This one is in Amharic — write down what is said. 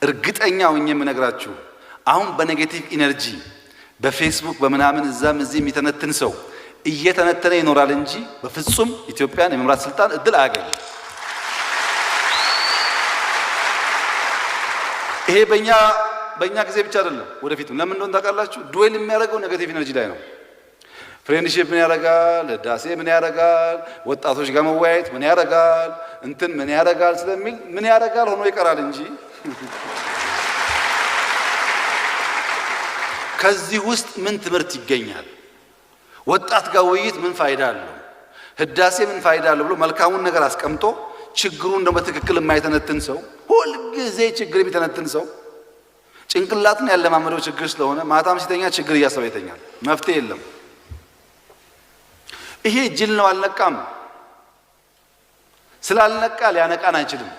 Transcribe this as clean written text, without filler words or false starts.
እርግጠኛ ሆኜ የምነግራችሁ አሁን በ negative energy በፌስቡክ በምናምን እዛም እዚህ የሚተነትን ሰው እየተነተነ ይኖራል እንጂ በፍጹም ኢትዮጵያን የመምራት ስልጣን እድል አያገኝም። ይሄ በእኛ ጊዜ ብቻ አይደለም፣ ወደፊትም። ለምን እንደሆነ ታውቃላችሁ? Dwell የሚያደርገው negative energy ላይ ነው። Friendship ምን ያደርጋል? ህዳሴ ምን ያደርጋል? ወጣቶች ጋር መወያየት ምን ያደርጋል? እንትን ምን ያደርጋል ስለሚል ምን ያደርጋል ሆኖ ይቀራል እንጂ። ከዚህ ውስጥ ምን ትምህርት ይገኛል? ወጣት ጋር ውይይት ምን ፋይዳ አለው? ህዳሴ ምን ፋይዳ አለው ብሎ መልካሙን ነገር አስቀምጦ ችግሩን ደግሞ በትክክል የማይተነትን ሰው፣ ሁልጊዜ ችግር የሚተነትን ሰው ጭንቅላቱን ያለማመደው ችግር ስለሆነ ማታም ሲተኛ ችግር እያሰበ ይተኛል። መፍትሄ የለም። ይሄ ጅል ነው፣ አልነቃም። ስላልነቃ ሊያነቃን አይችልም።